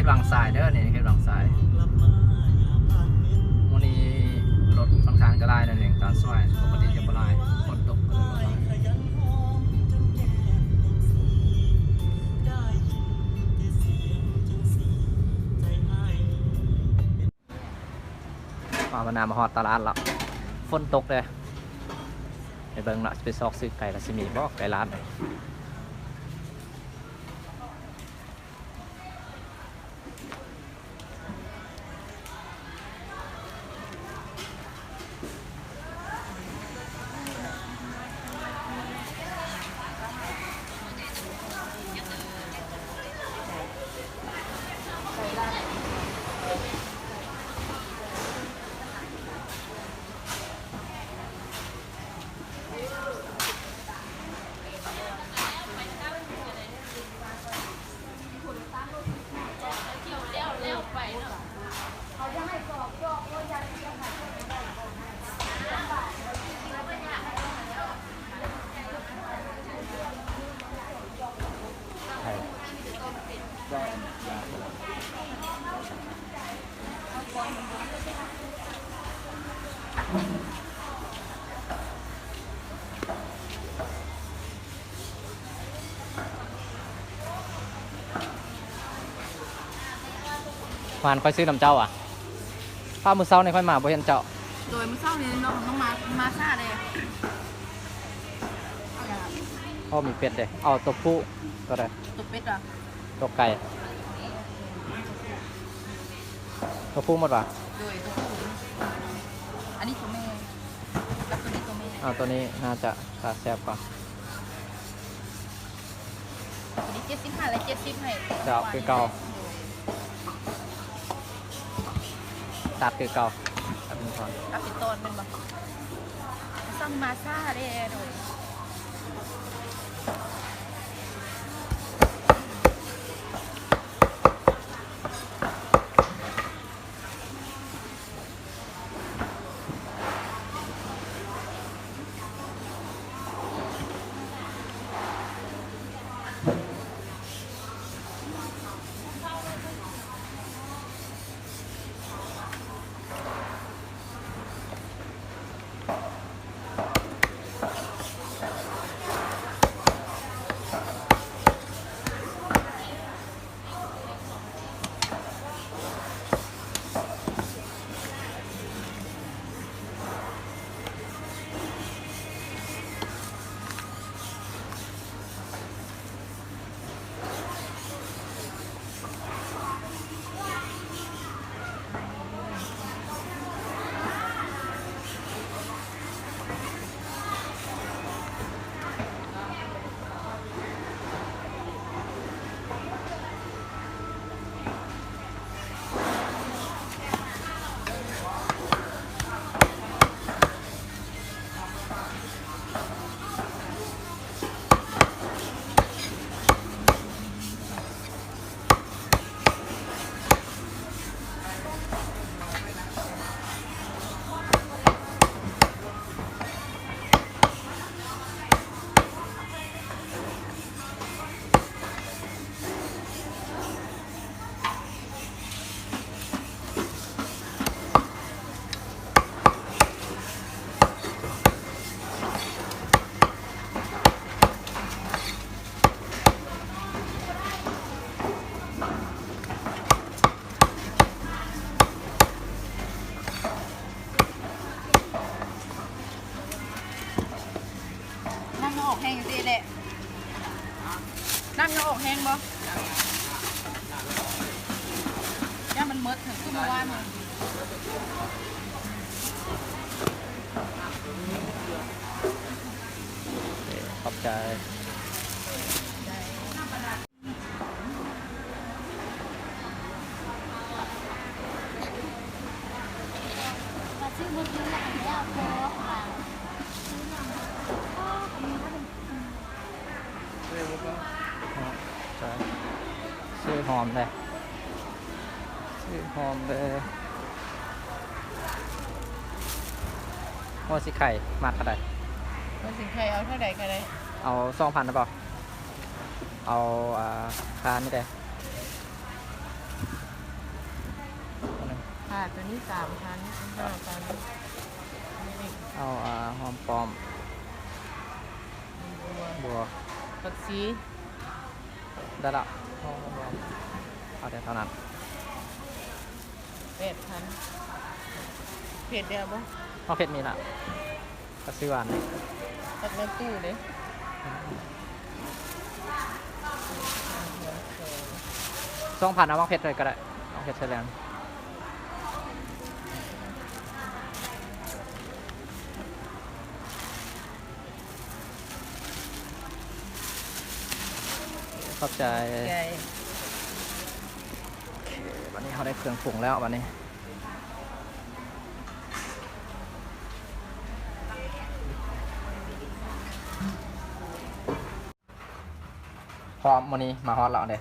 ຫຼັງຊາຍເດີ ນີ້ເຂດຫຼັງຊາຍ. ມື້ນີ້ລົດຂ້ອນຂ້າງຈະຫຼາຍໜ້ອຍໜຶ່ງຕາມສວຍ ປົກກະຕິຈະບໍ່ຫຼາຍ ຝົນຕົກກໍເລີຍບໍ່ຫຼາຍ. ພາບັນນາມາຮອດຕະຫຼາດແລ້ວ ຝົນຕົກເດ້. ໄປເບິ່ງເນາະ ຊິໄປຊອກຊື້ໄກ່ລະຊິມີບໍ່ ໄກ່ລາດ. ວານຂ້ອຍຊື້ນຳເຈົ້າອະ ພາບມື້ເຊົ້ານີ້ຂ້ອຍມາບໍ່ເຫັນເຈົ້າ. ໂດຍ ມື້ເຊົ້ານີ້ນ້ອງ ນ້ອງມາ ມາຊ້າເດ້. ເອົາ ມີເປັດເດ້ ເອົາຕົວຜູ້ຕົວໃດ? ຕົວເປັດຫວາ? ຕົວໄກ່ ຕົວຜູ້ໝົດຫວາ? ໂດຍ ຕົວຜູ້. ອັນນີ້ຕົວແມ່ ກັບຕົວນີ້ຕົວແມ່. ເອົາຕົວນີ້ໜ້າຈະຕາແຊບກວ່າ. ຕົວນີ້ເຈັດສິບຫ້າ ແລະ ເຈັດສິບໃຫ້ ເຈົ້າ ຄືເກົ່າ. ໂດຍ ຕັດຄືເກົ່າ ຕັດເປັນທ່ອນ ຕັດເປັນຕອນແມ່ນບໍ່? ສັ່ງມາຊ້າເດ້. ໂດຍ. ນ້ຳຍັງອອກແຮງຢູ່ຕິແຫຼະ? ນ້ຳຍັງອອກແຮງບໍ່? ຢ້ານມັນໝົດ ຄືເມື່ອວານນີ້. ໂອເຄ ຂອບໃຈ. ຊື້ຫອມແດ່ ຊື້ຫອມແດ່. ຫົວສີໄຂ່ມັກເທົ່າໃດ? ຫົວສີໄຂ່ເອົາເທົ່າໃດກໍໄດ້. ເອົາສອງພັນໄດ້ບໍ່? ເອົາ ອ່າ ຄ່ານີ້ແດ່. ອ່າ ຕົວນີ້ສາມພັນ ສິບຫ້າພັນ ເອົາ ອ່າ ຫອມປ້ອມ ບົວ ບົວ ຜັກຊີ ໄດ້ລະ ເອົາແຕ່ເທົ່ານັ້ນ ແປດພັນ ເຜັດແດ່ບໍ່? ເອົາເຜັດນີ້ລະ ກະຊິຫວານນີ້ ກັບນ້ຳຕູ້ເດ້ ສອງພັນ ເອົາໝາກເຜັດເລີຍກະໄດ້ ໝາກເຜັດໄຊແລນ ຂອບໃຈ ໃຈ ໂອເຄ ບາດນີ້ເຮົາໄດ້ເຄື່ອງປຸງແລ້ວ ບາດນີ້ ພ້ອມ ມື້ນີ້ມາຮອດແລ້ວເດ້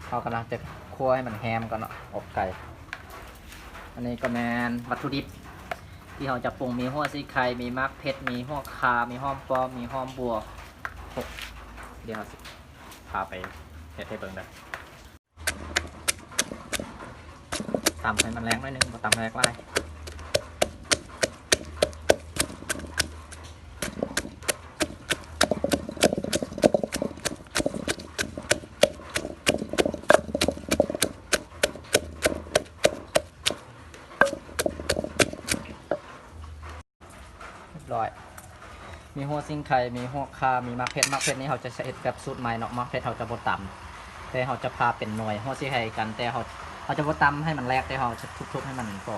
ເຮົາກຳລັງຈະຄົວໃຫ້ມັນແຮມກ່ອນເນາະ ອົບໄກ່ ອັນນີ້ກໍແມ່ນວັດຖຸດິບທີ່ເຮົາຈະປຸງ ມີຫົວສີໄຄ ມີໝາກເຜັດ ມີຫົວຂ່າ ມີຫອມປ້ອມ ມີຫອມບົວ ໂອ້ ດຽວເຮົາຊິພາໄປເຮັດໃຫ້ເບິ່ງເດີ. ຕຳໃຫ້ມັນແຫຼກໜ້ອຍໜຶ່ງ ບໍ່ຕຳໃຫ້ແຫຼກຫຼາຍ. ຮຽບຮ້ອຍ ມີຫົວສີໄຄ ມີຫົວຂ່າ ມີໝາກເຜັດ. ໝາກເຜັດນີ້ເຮົາຈະເຮັດແບບສູດໃໝ່ເນາະ ໝາກເຜັດເຮົາຈະບໍ່ຕຳ ແຕ່ເຮົາຈະຜ່າເປັນໜ່ວຍ. ຫົວສີໄຄຄືກັນ ແຕ່ເຮົາ ເຮົາຈະບໍ່ຕຳໃຫ້ມັນແຫຼກ ແຕ່ເຮົາຈະທຸບໆໃຫ້ມັນພໍ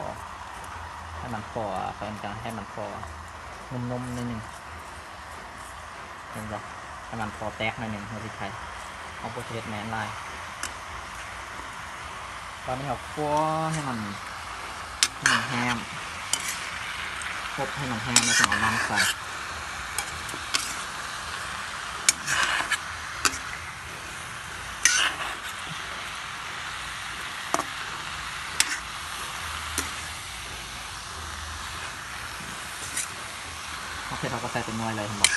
ໃຫ້ມັນພໍ ເຂົາເອີ້ນຈັ່ງໃຫ້ມັນພໍນຸ້ມໆໜ້ອຍໜຶ່ງ. ເຫັນບໍ່? ໃຫ້ມັນພໍແຕກໜ້ອຍໜຶ່ງ ຫົວສີໄຄ ເຮົາບໍ່ຊິເຮັດແມ່ນຫຼາຍ. ຕອນນີ້ເຮົາຄົວໃຫ້ມັນ ໃຫ້ມັນແຫ້ງ ອົບໃຫ້ມັນແຫ້ງ ແລ້ວຈຶ່ງເອົານ້ຳໃສ່. ໝາກເຜັດເຮົາກໍໃສ່ເປັນໜ່ວຍເລີຍ ເຫັນບໍ່?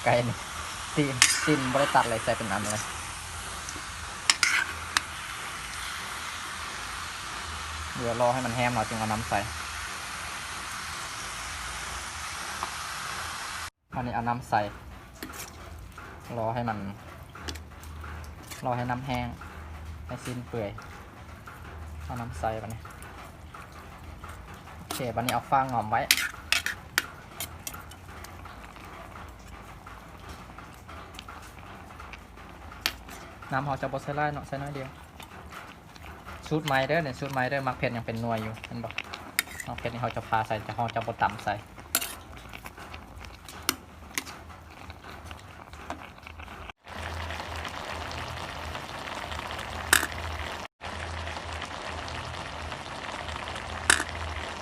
ໄກ່ນີ້ ຕີນ ຕີນບໍ່ໄດ້ຕັດເລີຍ ໃສ່ເປັນອັນເລີຍ. ດຽວລໍໃຫ້ມັນແຫ້ງ ເຮົາຈຶ່ງເອົານ້ຳໃສ່. ອັນນີ້ເອົານ້ຳໃສ່ ລໍໃຫ້ມັນ ລໍໃຫ້ນ້ຳແຫ້ງ ໃຫ້ຊີ້ນເປື່ອຍ ເອົານ້ຳໃສ່ບາດນີ້. ໂອເຄ ບາດນີ້ເອົາຝາຫງອມໄວ້. ນ້ຳເຮົາຈະບໍ່ໃສ່ຫຼາຍເນາະ ໃສ່ໜ້ອຍດຽວ. ສູດໃໝ່ເດີ ນີ້ສູດໃໝ່ເດີ ໝາກເຜັດຍັງເປັນໜ່ວຍຢູ່ ເຫັນບໍ່? ໝາກເຜັດນີ້ເຮົາຈະຜ່າໃສ່ ເຮົາຈະບໍ່ຕຳໃສ່.